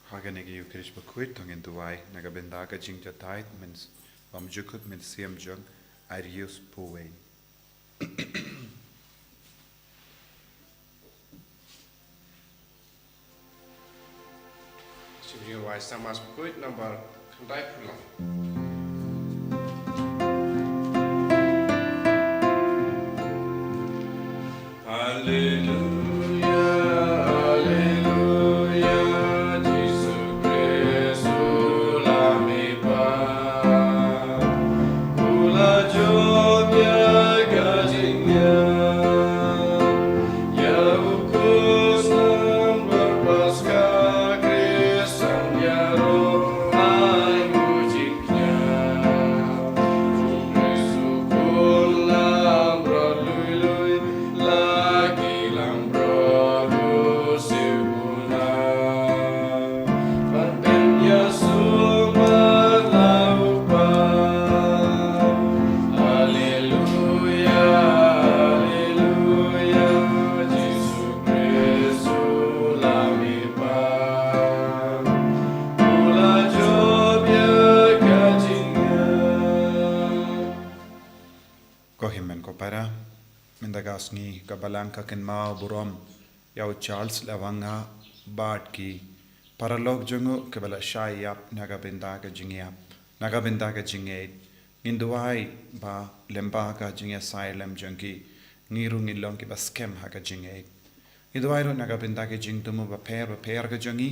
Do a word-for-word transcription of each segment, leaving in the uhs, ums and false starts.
Ha kane ka Ïukharist bakhuid to ngin duwai na ka bynta ka jingjatai Myn-, Bymjukut Mynsiem jong Arius Powei. Shim jingduwai sa Mass bakhuid number khyndai phew lai. Haleluya, haleluya, Jisu Khrist u Lam i Kpa. U la jop ïa ka jingïap, ïa u khusnam ba Paskha Khrist san ïaroh ha u jingkñia. U Khrist u khun lam brot lui lui, la ki lam brot u siew u nam. Ban pynïasyrdoh la u Kpa. Haleluya, haleluya, Jisu Khrist u Lam i Kpa. U la jop ïa ka jingïap. Ko hynmen ko para, mynta ka sngi ka Balang ka kynmaw burom ïa u Charles Lawanga bad ki paralok jong u kiba la shah ïap na ka bynta ka jingïap, na ka bynta ka jingngeit. Ngin duwai ba lyngba ka jingïasai lem jong ki, ngi ruh ngin long kiba skhem ha ka jingngeit. Ngi duwai ruh na ka bynta ki jingthmu bapher bapher ka jong ngi,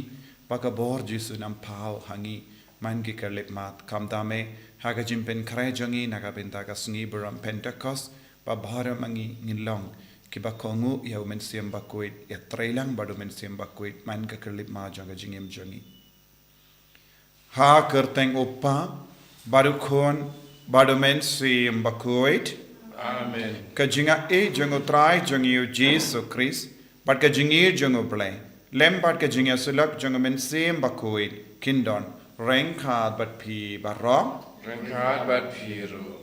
ba ka bor Jisu un ym phaw ha ngi man ki khyllipmat. Khamtam eh ha ka jingpynkhreh jong ngi na ka bynta ka sngi burom Pentekost, ba baroh ma ngi ngin long kiba kohnguh ïa u Mynsiem Bakhuid, ïatreilang bad u Mynsiem Bakhuid man ka khyllipmat jong ka jingim jong ngi. Ha ka kyrteng u Kpa, bad u Khun, bad u Mynsiem Bakhuid. Amen. Ka jingaiei jong u Trai jong ngi u Jisu Khrist, bad ka jingïeit jong u Blei, lem bad ka jingïasyllok jong u Mynsiem Bakhuid, kin don ryngkat bad phi baroh. Ryngkat bad phi ruh.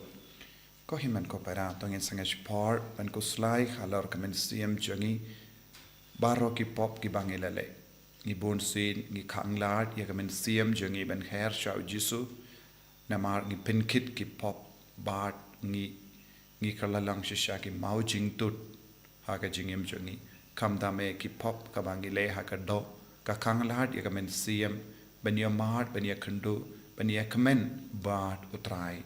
Ko hynmen ko para, to ngin sangeh shipor ban khuslai halor ka mynsiem jong ngi baroh ki pop kiba ngi la leh. Ngi bunsien ngi khanglad ïa ka mynsiem jong ngi ban her sha u Jisu, namar ngi pynkit ki pop bad ngi, ngi kylla lang shisha ki maw jingtut ha ka jingim jong ngi. Khamtam eh ki pop kaba ngi leh ha ka doh, ka khanglad ïa ka mynsiem ban ïa mad, ban ïa kynduh, ban ïa kmen bad u Trai.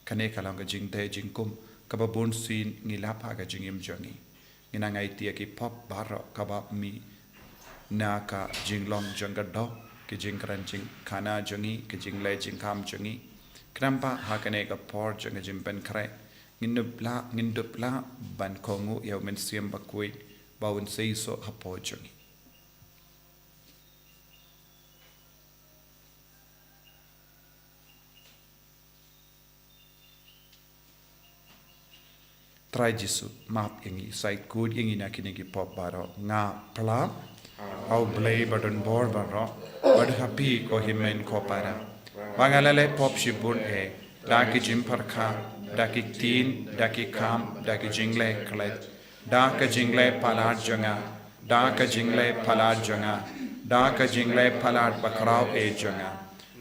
Kane ka long ka jingteh jingkum kaba bunsien ngi lap ha ka jingim jong ngi. Ngin nang aiti ïa ki pop baroh kaba mih na ka jinglong jong ka doh, ki jingkren jingkhana jong ngi, ki jingleh jingkham jong ngi. Khnang ba ha kane ka por jong ka jingpynkhreh ngin dup lah, ngin dup lah ban kohnguh ïa u Mynsiem Bakhuid ba un seisoh hapoh jong ngi. Trai Jisu, map ïa ngi, sa khuid ïa ngi na kine ki pop baroh. Nga pla ha U Blei ba don bor baroh, bad ha phi ko hynmen ko para, ba nga la leh pop shibun eh, da ki jingpyrkhat, da ki ktien, da ki kam, da ki jingleh klet, da ka jingleh palat jong nga, da ka jingleh palat jong nga, da ka jingleh palat bakhraw eh jong nga.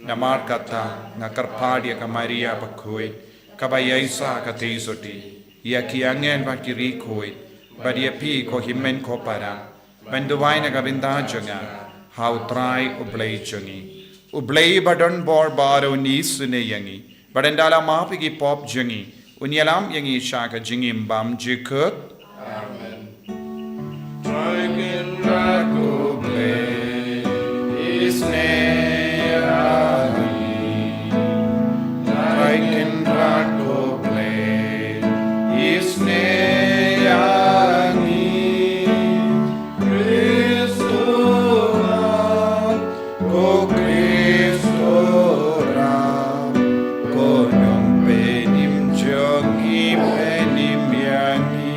Namar kata nga kyrpad ïa ka Maria bakhuid, kaba ïaisah ka theisotti, ïa ki angel bad ki riewkhuid, bad ïa phi ko hynmen ko para, ban duwai na ka bynta jong nga ha U Trai U Blei jong ngi. U Blei ba don bor baroh un isynei ïa ngi, bad ynda la map ïa ki pop jong ngi, un ïalam ïa ngi sha ka jingim bymjukut. Amen. Trai Kynrad ko Blei, isynei ïa ngi. Trai Kynrad ko Blei, isynei ïa ngi. Khrist u Ram, ko Khrist u Ram, ko Nongpynim jong ngi, pynim ïa ngi.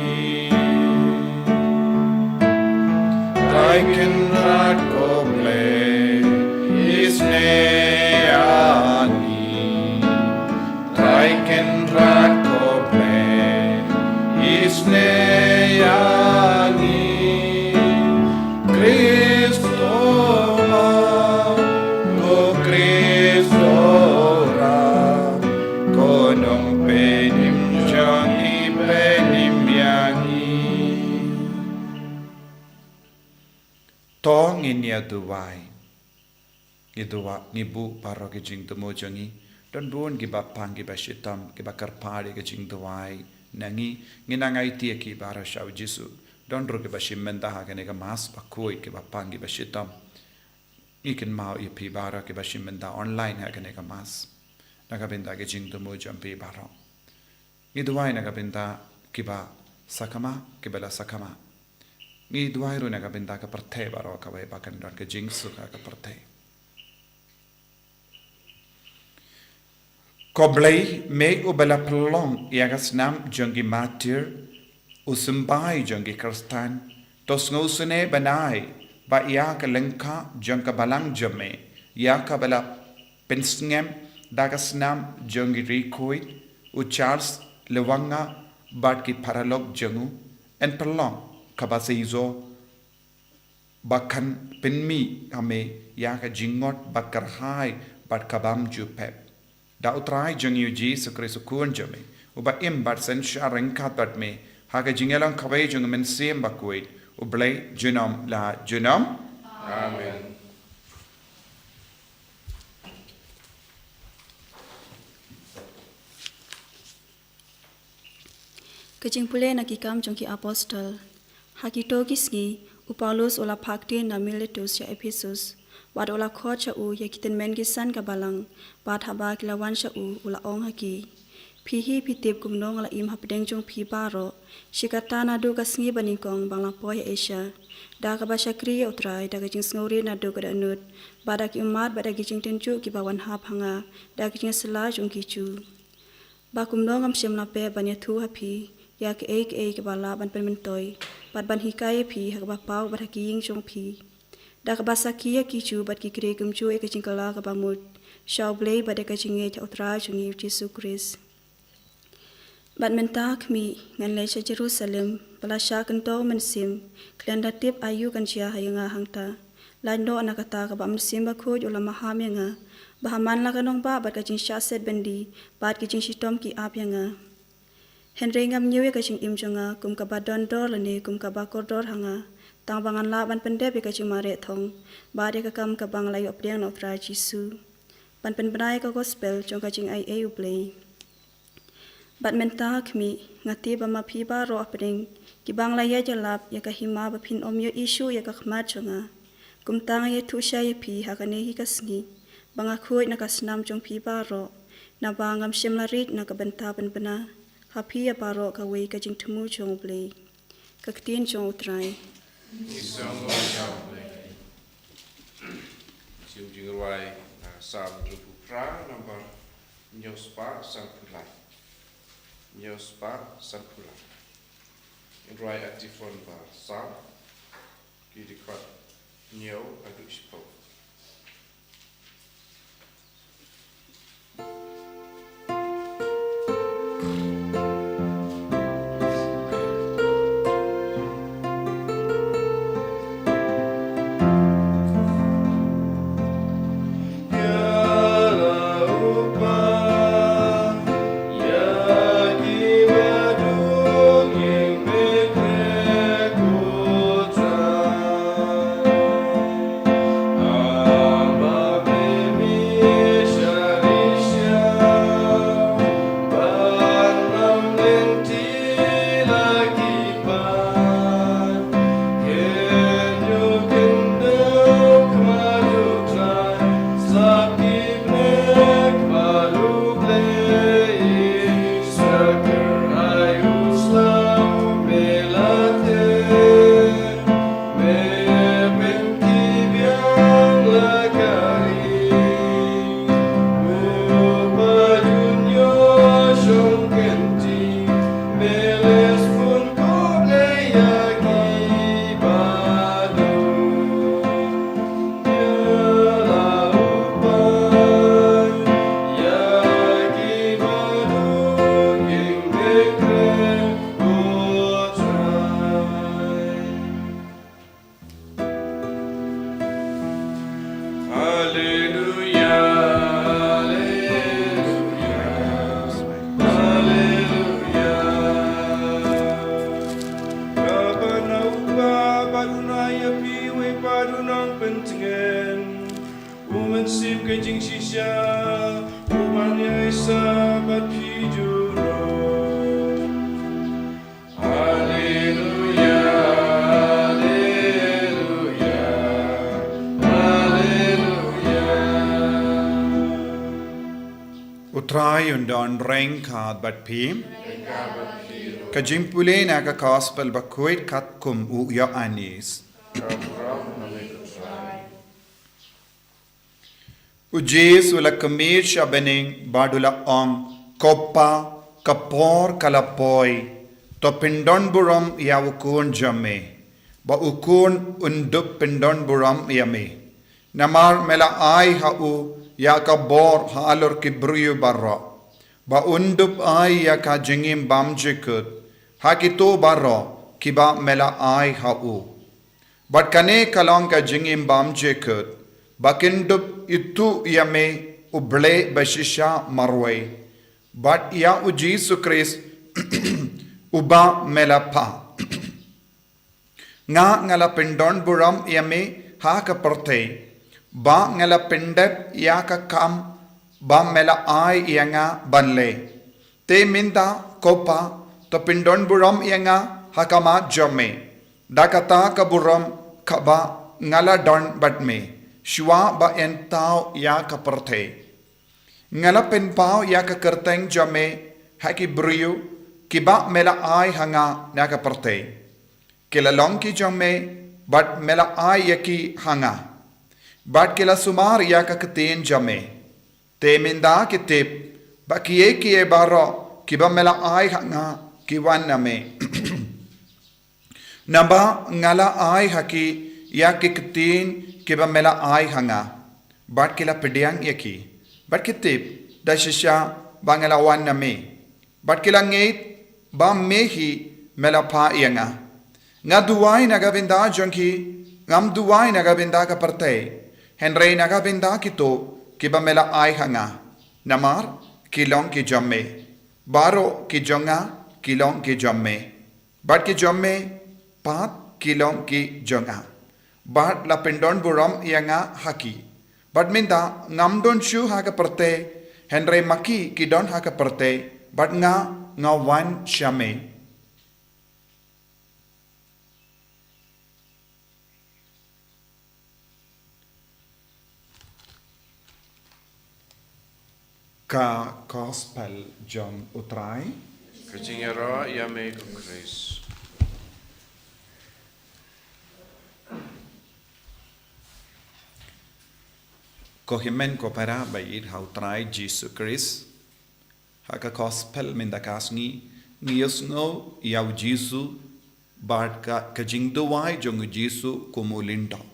Trai Kynrad ko Blei, duwai. Ngi duwai, ngi buh baroh ki jingthmu jong ngi. Don bun kiba pang, kiba shitom, kiba kyrpad ïa ka jingduwai na ngi. Ngi nang aiti ïa ki baroh sha u Jisu. Don ruh kiba shim bynta ha kane ka Mass bakhuid, kiba pang, kiba shitom. Ngi kynmaw ïa phi baroh kiba shim bynta online ha kane ka Mass. Na ka bynta ki jingthmu jong phi baroh. Ngi duwai na ka bynta kiba sakma, kiba la sakma. Ngi duwai ruh na ka bynta ka pyrthei baroh kawei, ba kan don ka jingsuk ha ka pyrthei. Ko Blei, me uba la pynlong ïa ka snam jong ki martir, u symbai jong ki Khristan, to sngewsynei bynai bad ïa ka lyngkha jong ka balang jong me, ïa kaba la pynsngem da ka snam jong ki riewkhuid, u Charles Lwanga bad ki paralok jong u, yn pynlong kaba shisha ba kan pynmih ha me ïa ka jingngot ba kyrhai bad ka bymjukpep. Da U Trai jong ngi U Jisu Khrist U Khun jong me, uba im bad synshar ryngkat bad me ha ka jingïalang kawei jong U Mynsiem Bakhuid, U Blei junom la junom. Amen. Ka jingpule na Ki Kam jong ki Apostol. Ha kito ki sngi, u Paulus u la phah ktien na Miletus sha Ephesus, bad u la khot sha u ïa ki tymmen ki san ka balang, bad haba ki la wan sha u, u la ong ha ki: Phi hi phi tip kumno nga la im hapdeng jong phi baroh, shikatdei naduh ka sngi banyngkong ba nga la poi ha Asia, da kaba shakri ïa U Trai, da ka jingsngewrit naduh ka dohnud, bad da ki ummat bad da ki jingtynjuh kiba wan hap ha nga, da ki jingïasylla jong ki Jiw. Ba kumno ngam shym la pep ban ïathuh ha phi ïa kaei kaei kaba lah ban pynmyntoi bad ban hikai ïa phi ha kaba paw bad ha ki ïing jong phi. Da kaba sakhi ïa ki Jiw bad ki khriat kumjuh ïa ka jingkylla kaba mut sha U Blei bad ïa ka jingngeit ha U Trai jong ngi U Jisu Khrist. Bad mynta khmih, ngan leit sha Jerusalem, ba la shah kynthoh u mynsiem, khlem da tip aïu kan jia ha ïa nga hangta. Lait noh na kata kaba U Mynsiem Bakhuid u la maham ïa nga, ba ha man la ka nongbah bad ka jingshah set byndi bad ki jingshitom ki ap ïa nga. Hynrei ngam ñiew ïa ka jingim jong nga kum kaba don dor lane kum kaba kordor ha nga, tang ba ngan lah ban pyndep ïa ka jingmareh thong bad ïa ka kam kaba nga la ïoh pdiang na U Trai Jisu, ban pynbna ïa ka gospel jong ka jingaiei U Blei. Bad mynta khmih, nga tip ba ma phi baroh hapdeng kiba nga la ïaid ïalap ïa ka hima ba phin ym ïohi shuh ïa ka khmat jong nga. Kumta nga ïathuh shai ïa phi ha kane hi ka sngi, ba nga khuid na ka snam jong phi baroh, naba ngam shym la rit na ka bynta pynbna ha phi ïa baroh kawei ka jingthmu jong U Blei. Ka ktien jong U Trai. Ngi sngewnguh ïa U Blei. Shim jingrwai na Salm hynriewphew phra, nambar hynñiew spah sanphew lai. Hynñiew spah sanphew lai. Ngi rwai antiphon ba saw, ki dkhot hynñiew haduh shiphew. Haleluya, haleluya, haleluya. Ka ban u Kpa bad u Nai, ïa phi uwei pat u nongpyntip. Sip ka jingshisha, u ban ïaishah bad phi jur. Haleluya, haleluya, haleluya. U Trai un don ryngkat bad phi. Ka jingpule na ka Gospel bakhuid katkum u Ïoannis. U Jisu u la khmih sha bneng bad u la ong, Ko Pa, ka por ka la poi. To pyndon burom ïa u Khun jong me, ba u Khun un dup pyndon burom ïa me. Namar me la ai ha u ïa ka bor halor ki briew baroh, ba un dup ai ïa ka jingim bymjukut ha kito baroh kiba me la ai ha u. Bad kane ka long ka jingim bymjukut, ba kin dup ithuh ïa me, U Blei bashisha marwei, bad ïa U Jisu Khrist uba me la phah. Nga, nga la pyndon burom ïa me ha ka pyrthei, ba nga la pyndep ïa ka kam ba me la ai ïa nga ban leh. Te mynta, Ko Pa, to pyndon burom ïa nga ha khmat jong me, da kata ka burom kaba nga la don bad me shuwa ba yn thaw ïa ka pyrthei. Nga la pynpaw ïa ka kyrteng jong me ha ki briew kiba me la ai ha nga na ka pyrthei. Ki la long ki jong me, bad me la ai ïa ki ha nga, bad ki la sumar ïa ka ktien jong me. Te mynta ki tip ba kiei kiei baroh kiba me la ai ha nga ki wan na me. Naba nga la ai ha ki ïa ki ktien kiba me la ai ha nga, bad ki la pdiang ïa ki, bad ki tip da shisha ba nga la wan na me, bad ki la ngeit ba me hi me la phah ïa nga. Nga duwai na ka bynta jong ki, ngam duwai na ka bynta ka pyrthei, hynrei na ka bynta kito kiba me la ai ha nga. Namar ki long ki jong me, baroh ki jong nga ki long ki jong me, bad ki jong me pat ki long ki jong nga, bad la pyndon burom ïa nga ha ki. Bad mynta ngam don shuh ha ka pyrthei, hynrei ma ki ki don ha ka pyrthei, bad nga, nga wan sha me. Ka Gospel jong U Trai. Ka jingïaroh ïa me, ko Khrist. Ko hynmen ko para ba ïeit ha U Trai Jisu Khrist, ha ka Gospel mynta ka sngi ngi ïohsngew ïa U Jisu bad ka, ka jingduwai jong U Jisu kum u lyngdoh.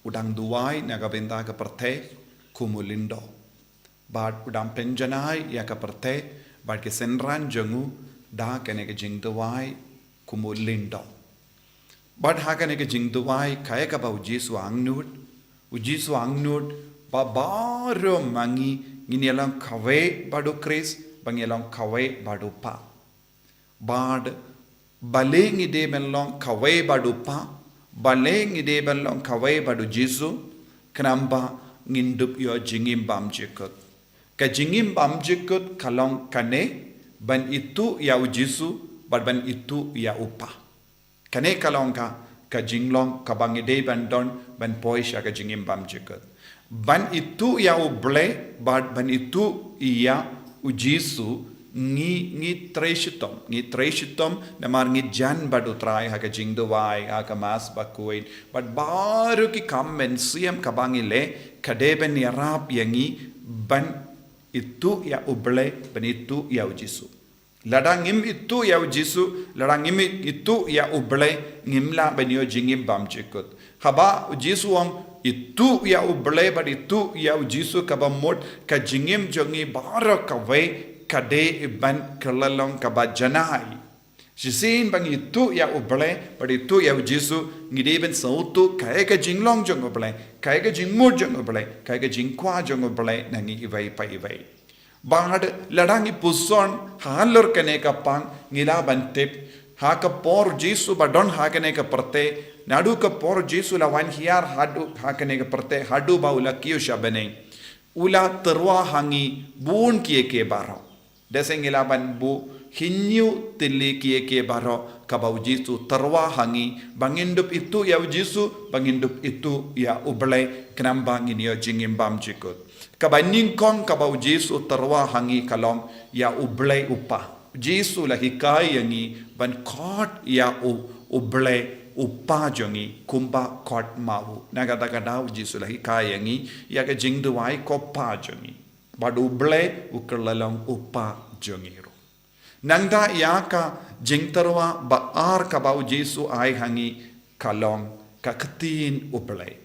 U dang duwai na ka bynta ka pyrthei kum u lyngdoh, bad u dang pynjanai ïa ka pyrthei bad ki synran jong u da kane ka jingduwai kum u lyngdoh. Bad ha kane ka jingduwai kaei kaba U Jisu u angnud? U Jisu u angnud ba baroh ma ngi ngin ïa long kawei bad U Khrist, ba ngin ïa long kawei bad U Kpa. Bad balei ngi dei ban long kawei bad U Kpa, balei ngi dei ban long kawei bad U Jisu? Khnang ba ngin dup ïoh jingim bymjukut. Ka jingim bymjukut ka long kane, ban ithuh ïa U Jisu bad ban ithuh ïa U Kpa. Kane ka long ka, ka jinglong kaba ngi dei ban don ban poi sha ka jingim bymjukut. Ban ithuh ïa U Blei bad ban ithuh ïa U Jisu, ngi, ngi trei shitom, ngi trei shitom namar ngi jan bad U Trai ha ka jingduwai, ha ka Mass bakhuid, bad baroh ki kam mynsiem kaba ngi leh ka dei ban ïarap ïa ngi ban ithuh ïa U Blei, ban ithuh ïa U Jisu. Lada ngim ithuh ïa U Jisu, lada ngim ithuh ïa U Blei, ngim lah ban ïoh jingim bymjukut. Haba U Jisu u ong ithuh ïa U Blei bad ithuh ïa U Jisu kaba mut, ka jingim jong ngi baroh kawei ka dei ban kylla long kaba janai. Shisien ba ngi ithuh ïa U Blei bad ithuh ïa U Jisu, ngi dei ban sngewthuh kaei ka jinglong jong U Blei, kaei ka jingmut jong U Blei, kaei ka jingkwah jong U Blei na ngi iwei pa iwei. Bad lada ngi puson halor kane ka pang, ngi lah ban tip, ha ka por Jisu ba don ha kane ka pyrthei, naduh ka por Jisu la wan hiar haduh ha kane ka pyrthei, haduh ba u la kiew sha bneng, U la tyrwa ha ngi bun kiei kiei baroh. Da shisha ngi lah ban buh hynñiew tylli kiei kiei baroh kaba u Jisu u tyrwa ha ngi, ba ngin dup ithuh ïa u Jisu, ba ngin dup ithuh ïa u Blei, khnang ba ngin ïoh jingim bymjukut. Kaba nyngkong kaba u Jisu u tyrwa ha ngi ka long ïa u Blei u Kpa. U Jisu u la hikai ïa ngi ban khot ïa u, u Blei u Kpa jong ngi, kumba khot ma u. Na kata ka daw u Jisu u la hikai ïa ngi ïa ka jingduwai ko Kpa jong ngi. Bad u Blei u kylla long u Kpa jong ngi ruh. Nangta ïa ka jingtyrwa ba ar kaba u Jisu u ai ha ngi ka long ka Ktien u Blei.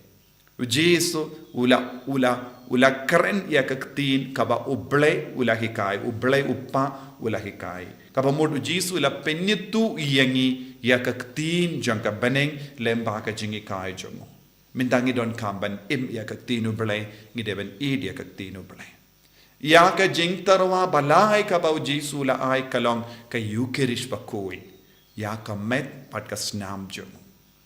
U Jisu u la, u la, u la kren ïa ka ktien kaba u Blei u la hikai, u Blei u Kpa u la hikai. Kaba mut u Jisu u la pynithuh ïa ngi ïa ka ktien jong ka bneng lyngba ka jinghikai jong u. Mynta ngi donkam ban im ïa ka ktien u Blei, ngi dei ban ïeit ïa ka ktien u Blei. Ïa ka jingtyrwa ba lai kaba u Jisu u la ai ka long ka Eukharist bakhuid, ïa ka met bad ka snam jong u.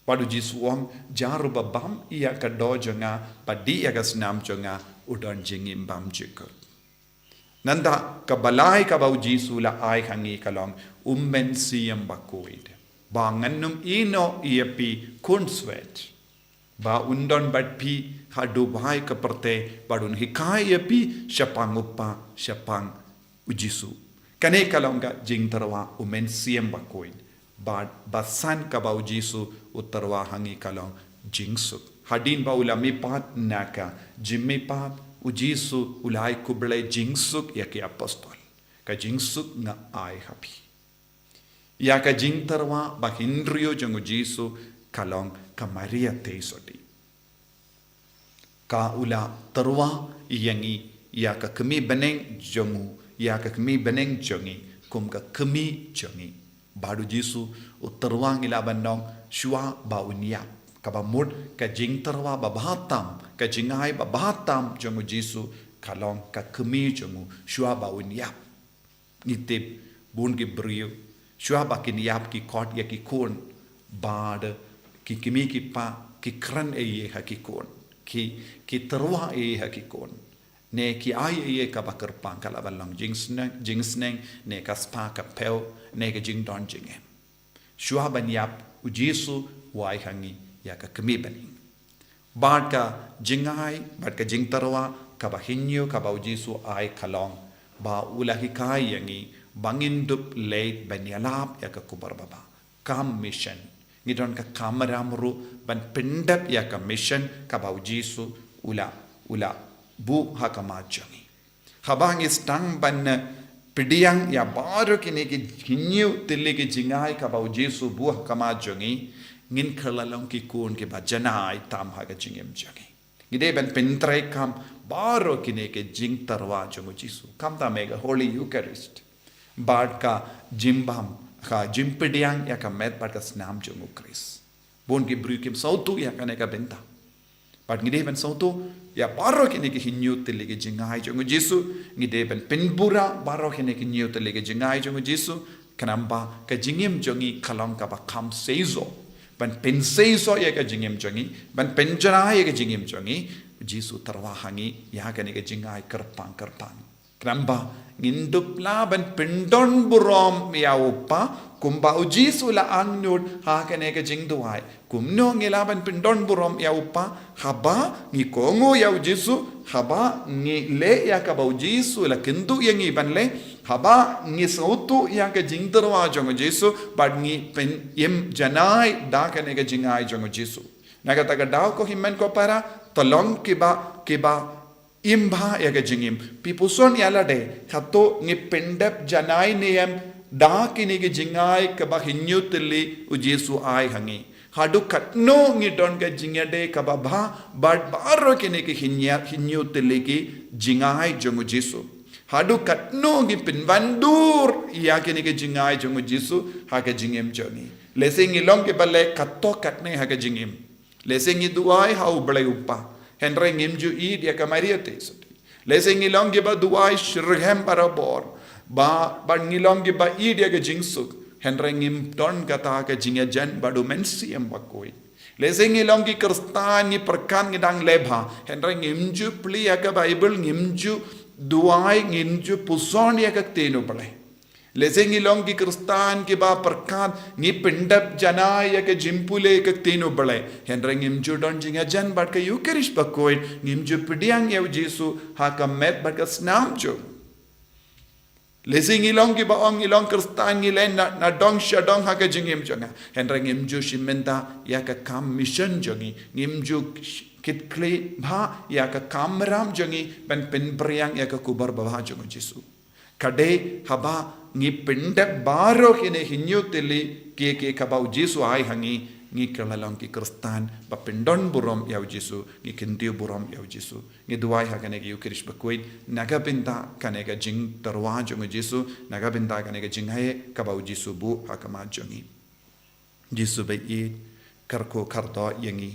Bad u Jisu u ong, ja ruh ba bam ïa ka doh jong nga, bad dih ïa ka snam jong nga, u don jingim bymjukut. Nangta kaba lai kaba u Jisu u la ai ha ngi ka long u Mynsiem Bakhuid. Ba ngan ym ïehnoh ïa phi khun swet, ba un don bad phi ha duwai ka pyrthei, bad un hikai ïa phi shaphang u Kpa, shaphang u Jisu. Kane ka long ka jingtyrwa u Mynsiem Bakhuid. Bad ba san kaba u Jisu u tyrwa ha ngi ka long jingsuk. Hadien ba u la mihpat na ka jingmihpat, u Jisu u la ai khublei jingsuk ïa ki apostol. Ka jingsuk nga ai ha phi. Ïa ka jingtyrwa ba hynriew jong u Jisu ka long ka Maria Theisotti. Ka u la tyrwa ïa ngi, ïa ka kmie bneng jong u, ïa ka kmie bneng jong ngi, kum ka kmie jong ngi. Bad u Jisu u tyrwa, ngi lah ban ong, shuwa ba un ïap. Kaba mut ka jingtyrwa ba bha tam, ka jingai ba bha tam jong u Jisu ka long ka kmie jong u, shuwa ba un ïap. Ngi tip bun ki briew, shuwa ba kin ïap ki khot ïa ki khun, bad ki kmie ki kpa ki kren ei ei ha ki khun, ki, ki tyrwa ei ei ha ki khun. Ne ki ai ei ei kaba kyrpang, ka lah ban long jingsneng, jingsneng, ne ka spah ka phew, ne ka jingdon jingem. Shuwa ban ïap u Jisu u ai ha ngi ïa ka kmie bneng. Bad ka jingai, bad ka jingtyrwa kaba hynñiew kaba u Jisu u ai ka long ba u la hikai ïa ngi ba ngin dup leit ban ïalap ïa ka khubor babha. Kam mission. Ngi don ka kamram ruh ban pyndep ïa ka mission kaba u Jisu u la, u la buh ha khmat jong ngi. Haba ngi sdang ban, eh, pdiang ïa baroh kine ki hynñiew tylli ki jingai kaba u Jisu u buh ha khmat jong ngi, ngin kylla long ki khun kiba janai tam ha ka jingim jong ngi. Ngi dei ban pyntreikam baroh kine ki jingtyrwa jong u Jisu, khamtam ïa ka Holy Eucharist, bad ka jingbam, ka jingpdiang ïa ka met bad ka snam jong u Khrist. Bun ki briew kim sngewthuh ïa kane ka bynta. Bad ngi dei ban sngewthuh ïa baroh kine ki hynñiew tylli ki jingai jong u Jisu, ngi dei ban pynbura baroh kine ki hynñiew tylli ki jingai jong u Jisu, khnang ba ka jingim jong ngi ka long kaba kham seisoh. Ban pynseisoh ïa ka jingim jong ngi, ban pynjanai ïa ka jingim jong ngi, u Jisu u tyrwa ha ngi ïa kane ka jingai kyrpang kyrpang. Khnang ba ngin dup lah ban pyndonburom ïa u Kpa, kumba u Jisu u la angnud ha kane ka jingduwai. Kumno ngi lah ban pyndonburom ïa u Kpa? Haba ngi kohnguh ïa u Jisu, haba ngi leh ïa kaba u Jisu u la kyntu ïa ngi ban leh, haba ngi sngewthuh ïa ka jingtyrwa jong u Jisu, bad ngi pyn-, im janai da kane ka jingai jong u Jisu. Na kata ka daw ko hynmen ko para, to long kiba, kiba im bha ïa ka jingim. Phi puson ïa lade, hato ngi pyndep janai ne em da kine ki jingai kaba hynñiew tylli u Jisu u ai ha ngi? Haduh katno ngi don ka jingïadei kaba bha bad baroh kine ki hynñiew, hynñiew tylli ki jingai jong u Jisu? Haduh katno ngi pynwandur ïa kine ki jingai jong u Jisu ha ka jingim jong ngi? Lehse ngi long kiba leh katto katne ha ka jingim. Lehse ngi duwai ha u Blei u Kpa, hynrei ngim ju ïeit ïa ka Maria Theisotti. Lehse ngi long kiba duwai shitrhem barabor, ba, bad ngi long kiba ïeit ïa ka jingsuk, hynrei ngim don kata ka jingïajan bad u Mynsiem Bakhuid. Lehse ngi long ki Khristan, ngi pyrkhat ngi dang leh bha, hynrei ngim ju plie ïa ka Baibl, ngim ju duwai, ngim ju puson ïa ka ktien U Blei. Lehse ngi long ki Khristan kiba pyrkhat, ngi pyndep janai ïa ka jingpule ka ktien U Blei, hynrei ngim ju don jingïajan bad ka Ïukharist Bakhuid, ngim ju pdiang ïa U Jisu ha ka met bad ka snam jong u. Lehse ngi long kiba ong ngi long Khristan, ngi leh na, na dong sha dong ha ka jingim jong nga, hynrei ngim ju shim bynta ïa ka kam mission jong ngi, ngim ju kit khlieh bha ïa ka kam ram jong ngi ban pynphriang ïa ka khubor babha jong U Jisu. Ka dei haba ngi pyndep baroh kine hynñiew tylli kiei kiei kaba U Jisu ai ha ngi, ngi kylla long ki Khristan ba pyndon burom ïa U Jisu, ngi kyntiew burom ïa U Jisu. Ngi duwai ha kane ka Ïukharist Bakhuid na ka bynta kane ka jingtyrwa jong U Jisu, na ka bynta kane ka jingaiei kaba U Jisu buh ha khmat jong ngi. Jisu ba ïeit, kyrkhu kyrdoh ïa ngi.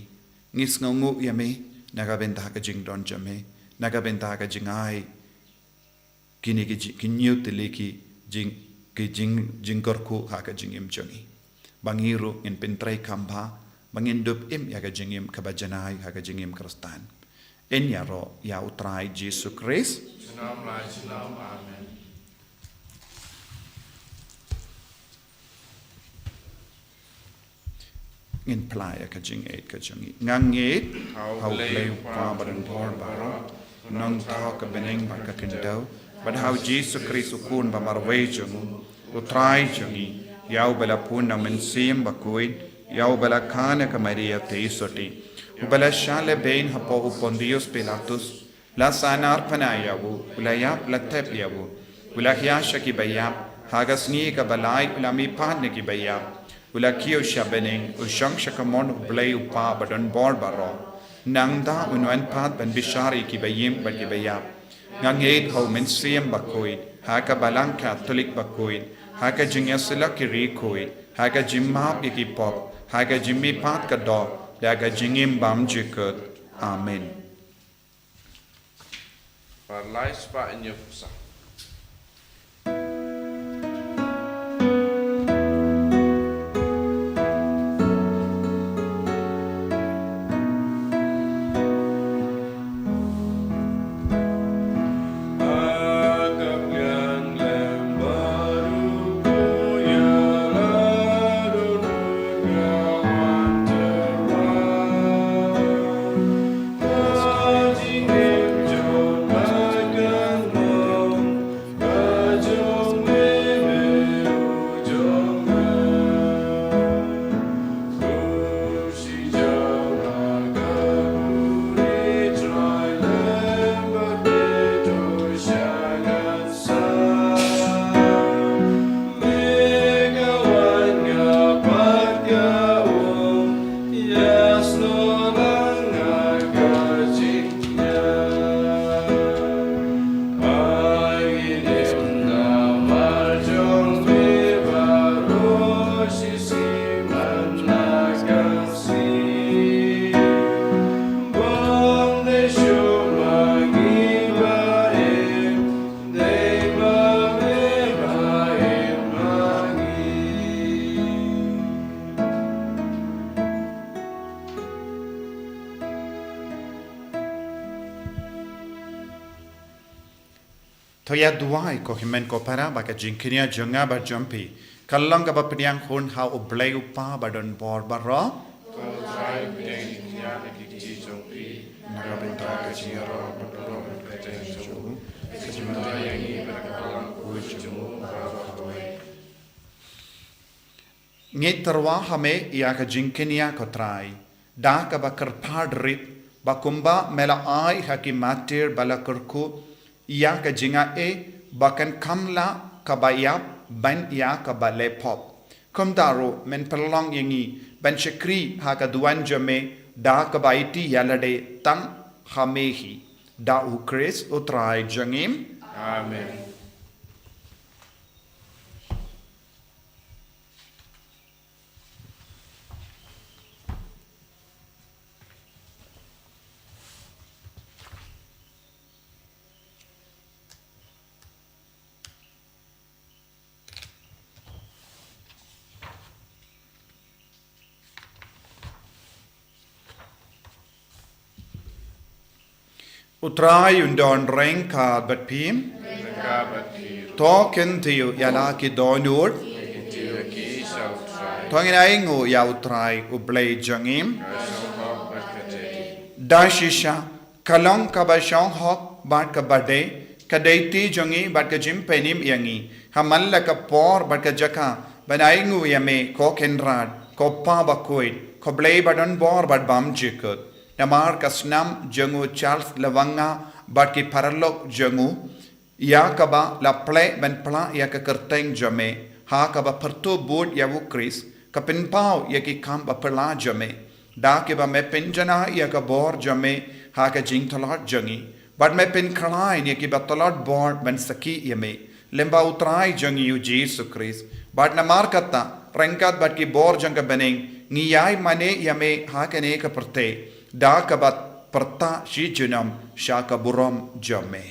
Ngi sngewnguh ïa me na ka bynta ka jingdon jong me, na ka bynta ka jingai kine ki ji-, ki hynñiew tylli ki jing, ki jing, jingkyrkhu ha ka jingim jong ngi. Ba ngi ruh ngin pyntreikam bha, ba ngin dup im ïa ka jingim kaba janai ha ka jingim Khristan. Yn ïaroh ïa U Trai Jisu Khrist. Junom la junom. Amen. Ngin phla ïa ka jingngeit ka jong ngi. Nga ngeit ha U Blei U Kpa badonbor baroh, U Nongthoh ka bneng bad ka khyndew, bad ha U Jisu Khrist U Khun ba marwei jong u, U Trai jong ngi, ïa uba la pun na U Mynsiem Bakhuid, ïa uba la kha na ka Maria Theisotti, uba la shah lehbeiñ hapoh u Pontius Pilatus, la sahnarphna ïa u, u la ïap, la thep ïa u, u la hiar sha ki baïap, ha ka sngi kaba lai u la mihpat na ki baïap, u la kiew sha bneng, u shong sha kamon U Blei U Kpa badonbor baroh. Nangta un wan pat ban bishar ïa ki baïing bad ki baïap. Nga ngeit ha U Mynsiem Bakhuid, ha ka Balang Katholik bakhuid, ha ka jingïasyllok ki riewkhuid, ha ka jingmap ïa ki pop, ha ka jingmihpat ka doh, da ka jingim bymjukut. Amen. Par lai spah hynñiew phew saw. To ïa duwai ko hynmen ko para ba ka jingkñia jong nga bad jong phi kan long kaba pdiang hun ha U Blei U Kpa badonbor baroh. Ko Trai, pdiang jingkñia ha ki kti jong phi. Na ka bynta ka jingïaroh bad ka jingïaroh bad ka jingïaroh jong u, ka jingmyntoi ïa ngi bad ka balang khuid jong u baroh kawei. Ngi tyrwa ha me ïa ka jingkñia ko Trai, da kaba kyrpad rit, ba kumba me la ai ha ki martir ba la kyrkhu ïa ka jingaiei ba kan kham lah kaba ïap ban ïa kaba leh pop. Kumta ruh men pynlong ïa ngi ban shakri ha ka duwan jong me da kaba aiti ïa lade tang ha me hi. Da U Khrist U Trai jong ngi. Amen. U Trai un don ryngkat bad phi. To kyntiew ïa la ki dohnud. To ngin ainguh ïa U Trai U Blei jong ngi. Da shisha, ka long kaba shong hok bad kaba dei, ka dei ti jong ngi bad ka jingpynim ïa ngi. Ha man la ka por bad ka jaka ban ainguh ïa me, ko Kynrad, ko Pa bakhuid, ko Blei badonbor bad bymjukut. Namar ka snam jong u Charles Lwanga bad ki paralok jong u, ïa kaba la plie ban pla ïa ka kyrteng jong me, ha kaba pyrto bud ïa U Khrist, ka pynpaw ïa ki kam baphylla jong me. Da kiba me pynjanai ïa ka bor jong me ha ka jingtlot jong ngi, bad me pynkhlaiñ ïa kiba tlot bor ban sakhi ïa me, lyngba U Trai jong ngi U Jisu Khrist. Bad namar kata, ryngkat bad ki bor jong ka bneng, ngi ïai mane ïa me ha kane ka pyrthei, da kaba pyrta shi junom sha ka burom jong me.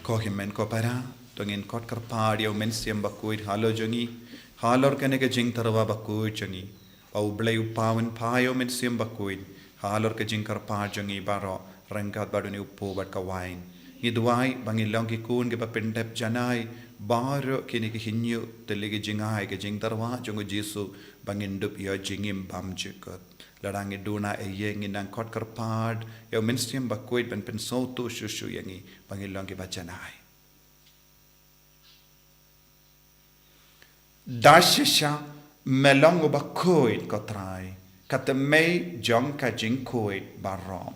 Ko hynmen ko para, to ngin khot kyrpad ïa U Mynsiem Bakhuid halor jong ngi, halor kane ka jingtyrwa bakhuid jong ngi. Ba U Blei U Pa un phah ïa U Mynsiem Bakhuid halor ka jingkyrpad jong ngi baroh, ryngkat bad une u pop bad ka wain. Ngi duwai ba ngin long ki khun kiba pyndep janai baroh kine ki hynñiew tylli ki jingai ka jingtyrwa jong U Jisu, ba ngin dup ïoh jingim bymjukut. Lada ngi duna ei ei, ngin nang khot kyrpad ïa U Mynsiem Bakhuid ban pynsngewthuh shuh shuh ïa ngi ba ngin long kiba janai. Da shisha me long uba khuid, ko Trai, ka tymmen jong ka jingkhuid baroh.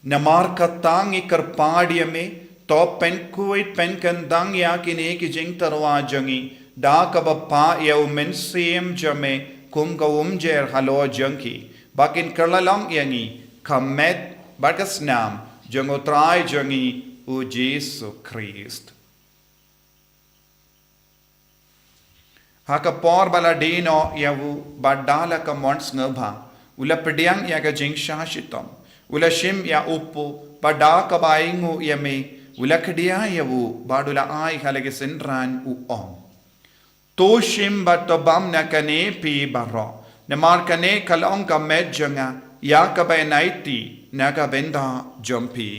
Namar kata ngi kyrpad ïa me, to pynkhuid pynkyndang ïa kine ki jingtyrwa jong ngi, da kaba phah ïa U Mynsiem jong me kum ka umjer halor jong ki, ba kin kylla long ïa ngi ka met bad ka snam jong U Trai jong ngi U Jisu Khrist. Ha ka por ba la die noh ïa u, bad da la ka mon sngewbha, u la pdiang ïa ka jingshah shitom, u la shim ïa u pop, bad da kaba ainguh ïa me, u la khdia ïa u, bad u la ai ha la ki synran, u ong: To shim bad to bam na kane phi baroh, namar kane ka long ka met jong nga, ïa kaba yn aiti na ka bynta jong phi.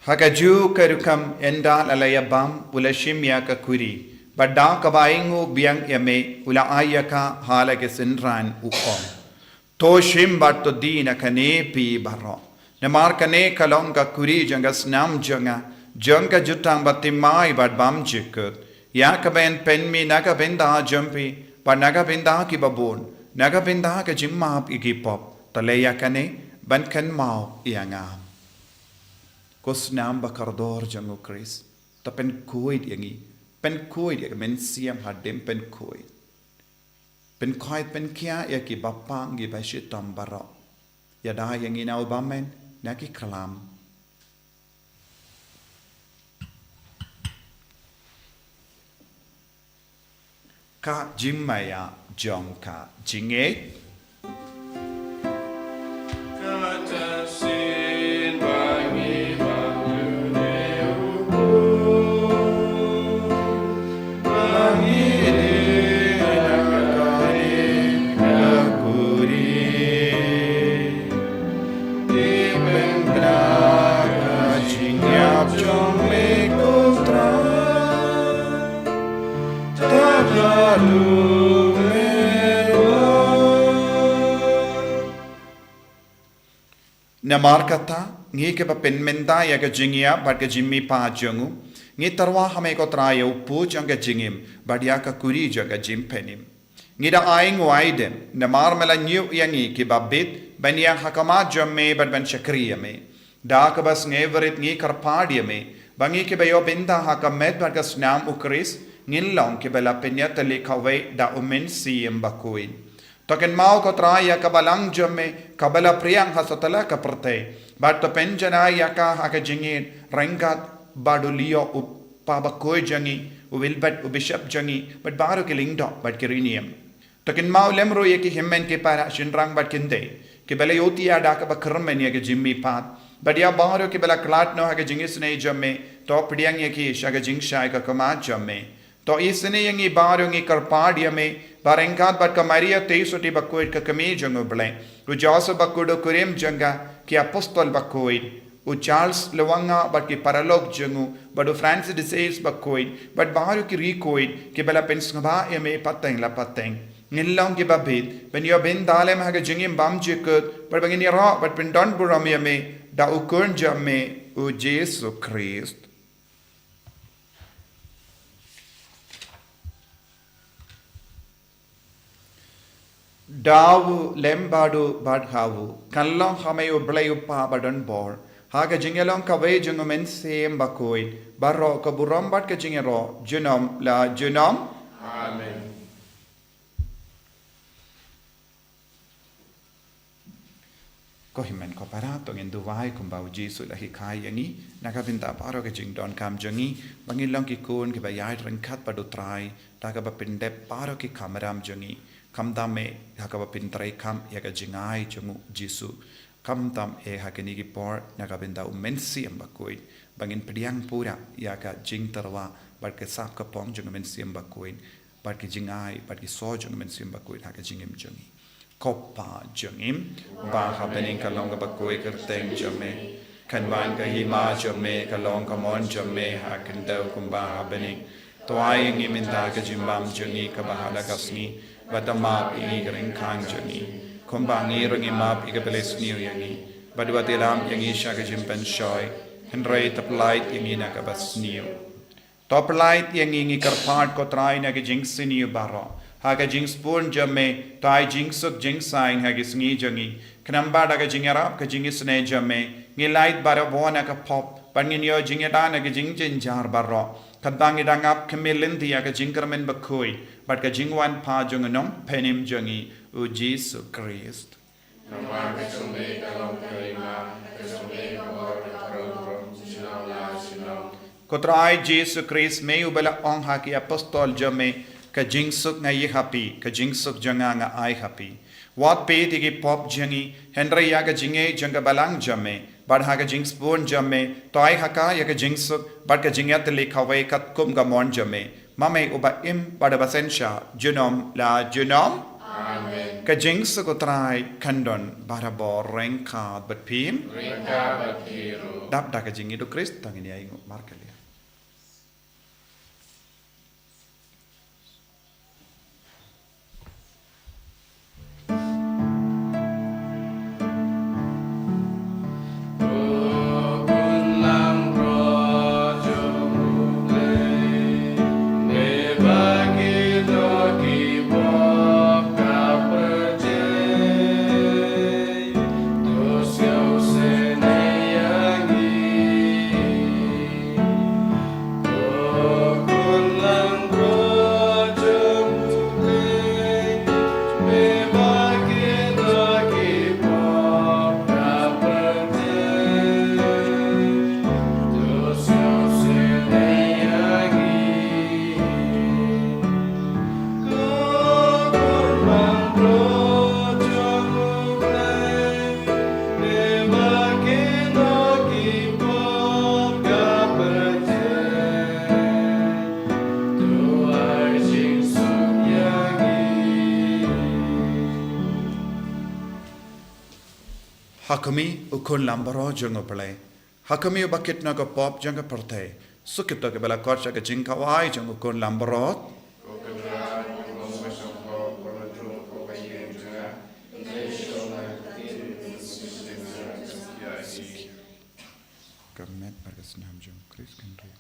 Ha kajuh ka rukom, ynda la la ïa bam, u la shim ïa ka khuri, bad da kaba ainguh biang ïa me, u la ai ïa ka ha la ki synran, u ong: To shim bad to die na kane phi baroh, namar kane ka long ka khuri jong ka snam jong nga, jong ka jutang bathymmai bad bymjukut, ïa kaba yn pynmih na ka bynta jong phi bad na ka bynta kiba bun, na ka bynta ka jingmap ïa ki pop. To leh ïa kane ban kynmaw ïa nga. Ko snam bakordor jong U Khrist, to pynkhuid ïa ngi, pynkhuid ïa ka mynsiem hadien pynkhuid. Pynkhuid pynkhiah ïa ki bapang ki bashitom baroh. Ïada ïa ngi na u bymman na ki khlam. Ka jingmaïa jong ka jingngeit. Namar kata, ngi kiba pynmynta ïa ka jingïap bad ka jingmihpat jong u, ngi tyrwa ha me ko Trai ïa u pud jong ka jingim bad ïa ka kuri jong ka jingpynim. Ngi da ai nguaidem namar me la ñiew ïa ngi kiba bit ban ïeng ha khmat jong me bad ban shakri ïa me. Da kaba sngewrit ngi kyrpad ïa me ba ngi kiba ïoh bynta ha ka met bad ka snam u Khrist, ngin long kiba la pynïatylli kawei da u Mynsiem Bakhuid. To kynmaw ko Trai ïa ka balang jong me kaba la phriang ha satlak ka pyrthei, bad to pynjanai ïa ka ha ka jingïeit ryngkat bad u Leo u pa bakhuid jong ngi, u Wilbert u bishop jong ngi, bad baroh ki lyngdoh bad ki riewniam. To kynmaw lem ruh ïa ki hynmen ki para shynrang bad kynthei kiba la ïohi ïa da kaba kyrmen ïa ka jingmihpat, bad ïa baroh kiba la khlad noh ha ka jingisynei jong me, to pdiang ïa ki sha ka jingshai ka khmat jong me. To isynei ïa ngi baroh, ngi kyrpad ïa me ba ryngkat bad ka Maria Theisotti bakhuid ka kmie jong u Blei, u Joseph bakhuid u kurim jong ka, ki apostol bakhuid, u Charles Lwanga bad ki paralok jong u, bad u Francis de Sales bakhuid bad baroh ki riewkhuid kiba la pynsngewbha ïa me pateng la pateng, ngin long kiba bit ban ïoh bynta lem ha ka jingim bymjukut bad ba ngin ïaroh bad pyndonburom ïa me da u Khun jong me, u Jisu Khrist. Da u lem bad u bad ha u, kan long ha me u Blei u Pa badonbor, ha ka jingïalong kawei jong u Mynsiem Bakhuid, baroh ka burom bad ka jingïaroh junom la junom. Amen. Ko hynmen ko para, to ngin duwai kumba u Jisu u la hikai ïa ngi, na ka bynta baroh ka jingdonkam jong ngi, ba ngin long ki khun kiba ïaid ryngkat bad u Trai da kaba pyndep baroh ki kamram jong ngi. Khamtam eh ha kaba pyntreikam ïa ka jingai jong u Jisu. Khamtam eh ha kine ki por, na ka bynta u Mynsiem Bakhuid, ba ngin pdiang pura ïa ka jingtyrwa bad ka sap ka pong jong u Mynsiem Bakhuid, bad ki jingai bad ki soh jong u Mynsiem Bakhuid ha ka jingim jong ngi. Ko Pa jong ngi, uba ha bneng, ka long kaba khuid ka kyrteng jong me. Kan wan ka hima jong me, ka long ka mon jong me ha khyndew kumba ha bneng. To ai ïa ngi mynta ka jingbam jong ngi kaba ha la ka sngi, bad to map ïa ngi ki ryngkang jong ngi, kumba ngi ruh ngi map ïa kiba la sniew ïa ngi. Bad wat ïalam ïa ngi sha ka jingpynshoi, hynrei to pyllait ïa ngi na kaba sniew. To pyllait ïa ngi, ngi kyrpad ko Trai, na ka jingsniew baroh. Ha ka jingsbun jong me, to ai jingsuk jingsaiñ ha ki sngi jong ngi. Khnang ba da ka jingïarap ka jingisynei jong me, ngin lait barabor na ka pop, bad ngin ïoh jingïada na ka jingjynjar baroh, katba ngi dang ap khmih lynti ïa ka jingkyrmen bakhuid bad ka jingwan pat jong u Nongpynim jong ngi, u Jisu Khrist. Namar ka jong me ka long ka hima, ka jong me ka bor, ka burom, junom la junom. Ko Trai Jisu Khrist, me uba la ong ha ki apostol jong me, ka jingsuk nga ai ha phi, ka jingsuk jong nga nga ai ha phi. Wat peit ïa ki pop jong ngi, hynrei ïa ka jingïeit jong ka balang jong me, bad ha ka jingsbun jong me, to ai ha ka ïa ka jingsuk bad ka jingïatylli kawei katkum ka mon jong me, ma me uba im bad uba synshar junom la junom. Amen. Ka jingsuk u Trai kan don barabor ryngkat bad phi. Ryngkat bad phi ruh. Dap da ka jingïeit u Khrist, to ngin ïainguh markylliang. Ha khmih, u Khun Lambaroh jong u Blei. Ha khmih, uba kit noh ïa ka pop jong ka pyrthei. Suk ïa kito kiba la khot sha ka jingkhawai jong u Khun Lambaroh. Ko Kynrad, ko Nongshong Hok, ko Nongtrong, ko Paieng jong nga. Hynrei sngewbha kti ïa ka ktien jong nga. Snam jong Khrist kan ri.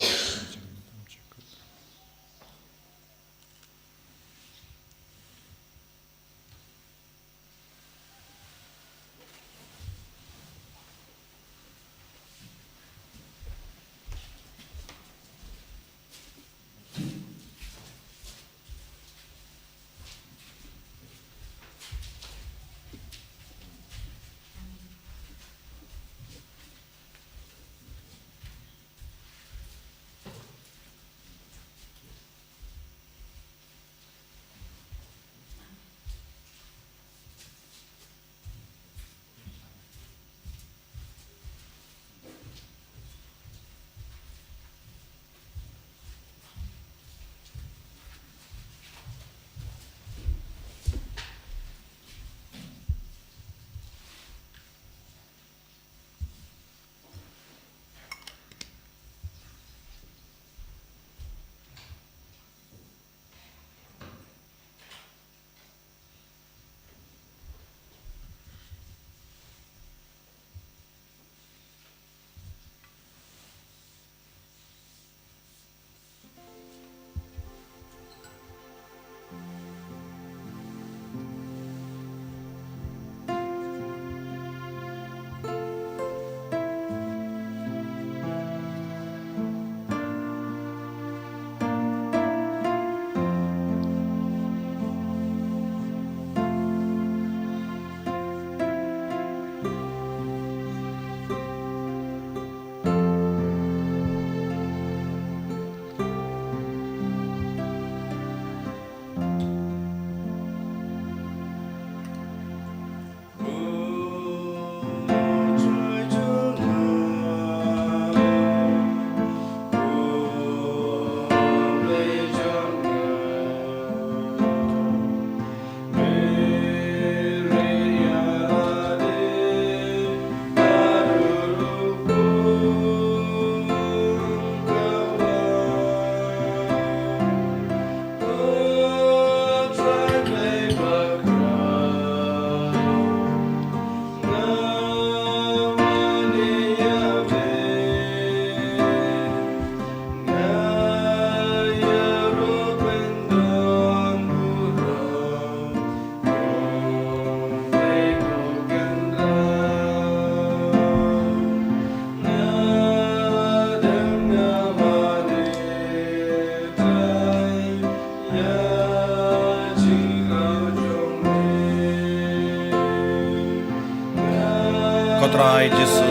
Ko Trai Jisu,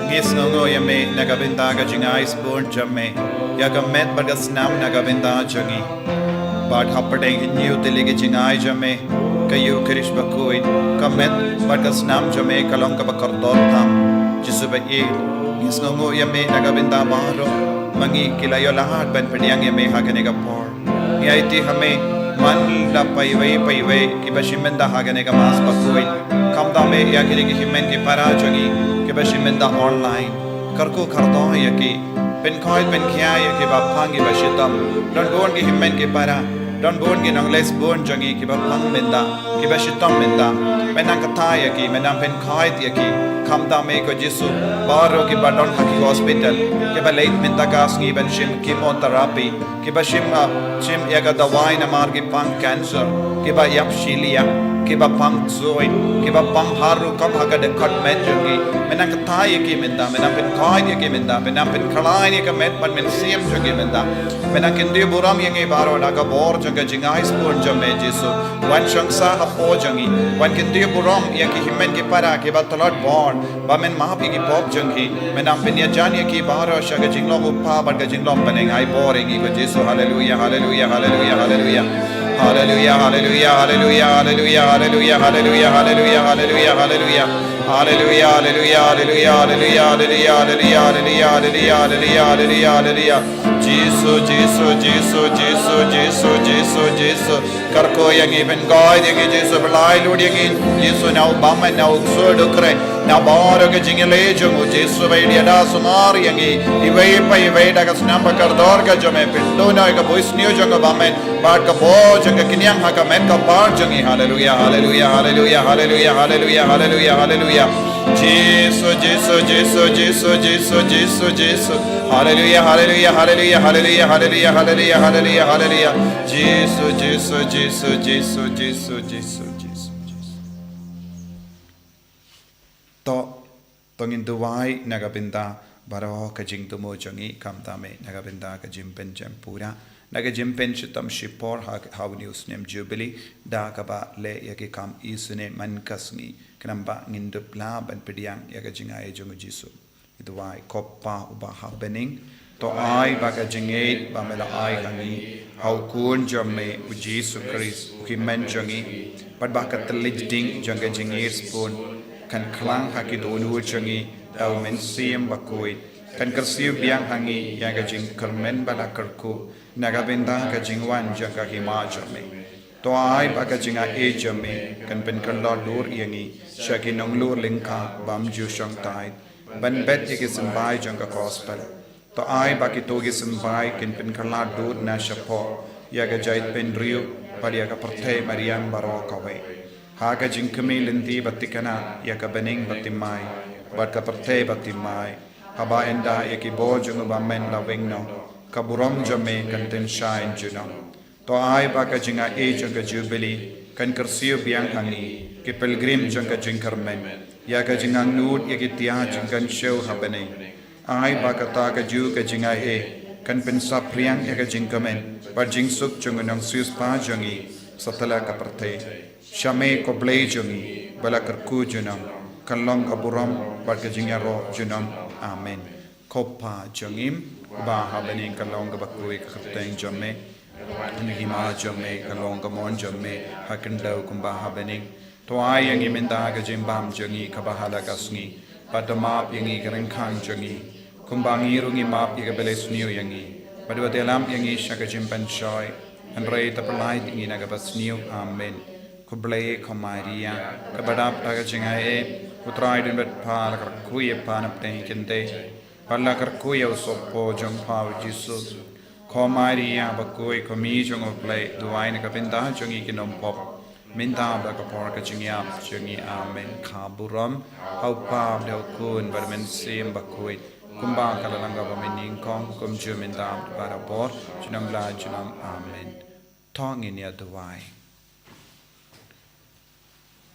ngi sngewnguh ïa me na ka bynta ka jingai sbun jong me ïa ka met bad ka snam na ka bynta jong ngi. Bad hapdeng hynñiew tylli ki jingai jong me, ka Ïukharist bakhuid, ka met bad ka snam jong me ka long kaba kordor tam. Jisu ba ïeit, ngi sngewnguh ïa me na ka bynta baroh ma ngi ki la ïoh lad ban pdiang ïa me ha kane ka por. Ngi aiti ha me man la paiwei paiwei kiba shim bynta ha kane ka Mass bakhuid. Khamtam me ïa kine ki hynmen ki para jong ngi kiba shim bynta online. Kyrkhu kyrdoh ïa ki. Pynkhuid pynkhia ïa kiba phang kiba shitom. Don bun ki hynmen ki para, don bun ki nongleit sbun jong ngi kiba phang bynta, kiba shitom bynta. Men nang kata ïa ki, men nang pynkhuid ïa ki. Khamtam me ko Jisu, baroh kiba don ha ki hospital, kiba leit mynta ka sngi ban shim chemotherapy, kiba shim, ah, shim ïa ka dawai namar ki pang cancer, kiba ïap shiliang, kiba pang ksuid, kiba pang harum ha ka dkhot met jong ki. Men nang kata ïa ki mynta, men nang pynkhuid ïa ki mynta, men nang pynkhlaiñ ïa ka met bad mynsiem jong ki mynta. Men nang kyntiew burom ïa ngi baroh da ka bor jong ka jingai sbun jong me Jisu. Wan shong sah hapoh jong ngi. Wan kyntiew burom ïa ki hynmen ki para kiba tlot bor. Ba men map ïa ki pop jong ki. Men nang pynïajan ïa ki baroh sha ka jinglong u Kpa bad ka jinglong bneng. Ai bor ïa ngi ko Jisu. Haleluia, haleluia, haleluia, haleluia. Haleluia, haleluia, haleluia, haleluia, haleluia, haleluia, haleluia, haleluia, haleluia. Haleluia, haleluia, haleluia, haleluia, haleluia, haleluia, haleluia, haleluia, haleluia. Jisu, Jisu, Jisu, Jisu, Jisu, Jisu, Jisu. Kyrkhu ïa ngi, pynkoit ïa ngi, Jisu, pynlait lut ïa ngi, Jisu, na u bymman, na u ksuid u khreh, na baroh ka jingïaleh jong u, Jisu, ba ïada sumar ïa ngi, iwei pa iwei da ka snam ba kordor ka jong me, pynduh noh ïa ka bunsniew jong u bymman, bad ka bor jong ka kynriang ha ka met ka par jong ngi. Haleluia, haleluia, haleluia, haleluia, haleluia, haleluia, haleluia. Jisu, Jisu, Jisu, Jisu, Jisu, Jisu, Jisu. Haleluya, haleluya, haleluya, haleluya, haleluya, haleluya, haleluya, haleluya. Jisu, Jisu, Jisu, Jisu, Jisu, Jisu, Jisu, Jisu. To, to ngin duwai na ka bynta baroh ka jingthmu jong ngi, khamtam eh na ka bynta ka jingpynjem pura, na ka jingpynshitom shipor ha, ha une u snem Jubilee, da kaba leh ïa ki kam isynei man ka sngi. Khnang ba ngin dup lah ban pdiang ïa ka jingai jong u Jisu. Duwai. Ko Pa uba ha bneng, to ai ba ka jingngeit ba me la ai ha ngi ha u Khun jong me u Jisu Khrist, u hynmen jong ngi, bad ba ka thylliej ding jong ka jingïeit sbun kan khlang ha ki dohnud jong ngi da u Mynsiem Bakhuid, kan kyrsiew biang ha ngi ïa ka jingkyrmen ba la kyrkhu na ka bynta ka jingwan jong ka hima jong me. To ai ba ka jingai jong me kan pynkylla lur ïa ngi sha ki nonglur lyngkha bym ju shongthait ban bet ïa ki symbai jong ka Gospel. To ai ba kito ki symbai kin pynkylla dud na shapoh ïa ka jaitbynriew bad ïa ka pyrthei mariang baroh kawei, ha ka jingkmie lynti ba thikna ïa ka bneng ba thymmai bad ka pyrthei ba thymmai, haba ynda ïa ki bor jong u Bamon la weng noh, ka burom jong me kan tyngshaiñ junom. To ai ba ka jingai jong ka Jubilee kan kyrsiew biang ha ngi ki pilgrim jong ka jingkyrmen ïa ka jingangnud ïa ki tiar jingkynshew ha bneng. Ai ba kata kajuh ka jingai kan pynsaphriang ïa ka jingkmen bad jingsuk jong u nongsiewspah jong ngi satlak ka pyrthei. Sha me ko Blei jong ngi ba la kyrkhu junom, kan long ka burom bad ka jingïaroh junom. Amen. Ko Pa jong ngi ba ha bneng, kan long kaba khuid ka kyrteng jong me. Kan hima jong me, kan long ka mon jong me ha khyndew kumba ha bneng. To ai ïa ngi mynta ka jingbam jong ngi kaba ha la ka sngi. Bad to map ïa ngi ki ryngkang jong ngi, kumba ngi ruh ngi map ïa kiba leh sniew ïa ngi. Bad wat ïalam ïa ngi sha ka jingpynshoi, hynrei to pynlait ïa ngi na kaba sniew. Amen. Ko Blei, ko Maria kaba dap da ka jingai, u Trai u don bad pha, la kyrkhu ïa pha na pdeng ki kynthei bad la kyrkhu ïa u sohpor jong pha u Jisu. Ko Maria bakhuid, ko Mei jong u Blei, duwai na ka bynta jong ngi ki nongpop, mynta bad ha ka por ka jingïap jong ngi. Amen. Ka burom ha u Pa bad ha u Khun bad ha u Mynsiem Bakhuid, kumba ka la long kaba mynnyngkong, kumjuh mynta bad barabor, junom la junom. Amen. To ngin ïa duwai.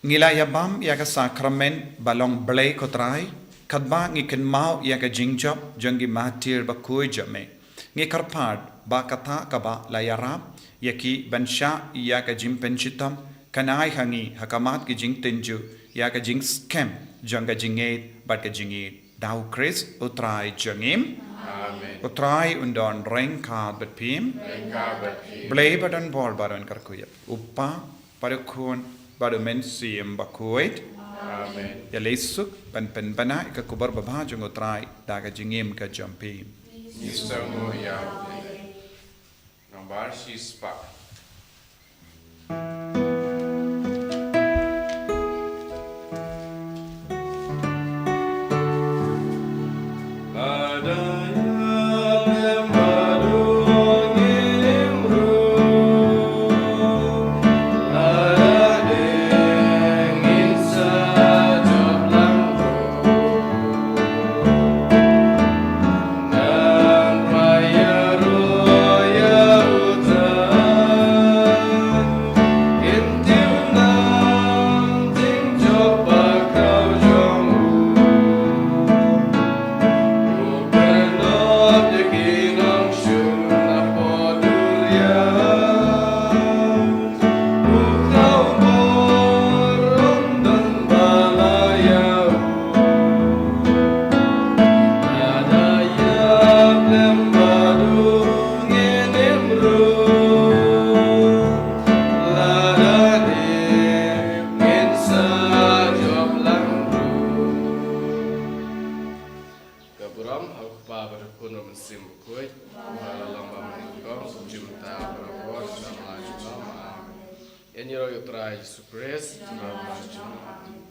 Ngi la ïa bam ïa ka sakramen ba long Blei ko Trai, katba ngi kynmaw ïa ka jingjop jong ki martir bakhuid jong me. Ngi kyrpad ba kata kaba la ïarap ïa ki ban shah ïa ka jingpynshitom kan ai ha ngi ha khmat ki jingtynjuh ïa ka jingskhem jong ka jingngeit bad ka jingïeit. Da u Khrist u Trai jong ngi. Amen. U Trai un don ryngkat bad phi. Ryngkat bad phi. Blei ba don bor baroh un kyrkhu ïa phi, u Pa bad u Khun bad u Mynsiem Bakhuid. Amen. Ïa leit suk ban pynbna ïa ka khubor babha jong u Trai da ka jingim ka jong phi. Ngi sngewbha ïa u Blei. Nambar shispah. Ka burom ha u Kpa bad u Khun bad u Mynsiem Bakhuid, ba la long ba mynnyngkong, kumjuh mynta, barabor, junom la junom. Amen. Ïa ngi ruh ïa u Trai Jisu Khrist, junom la junom.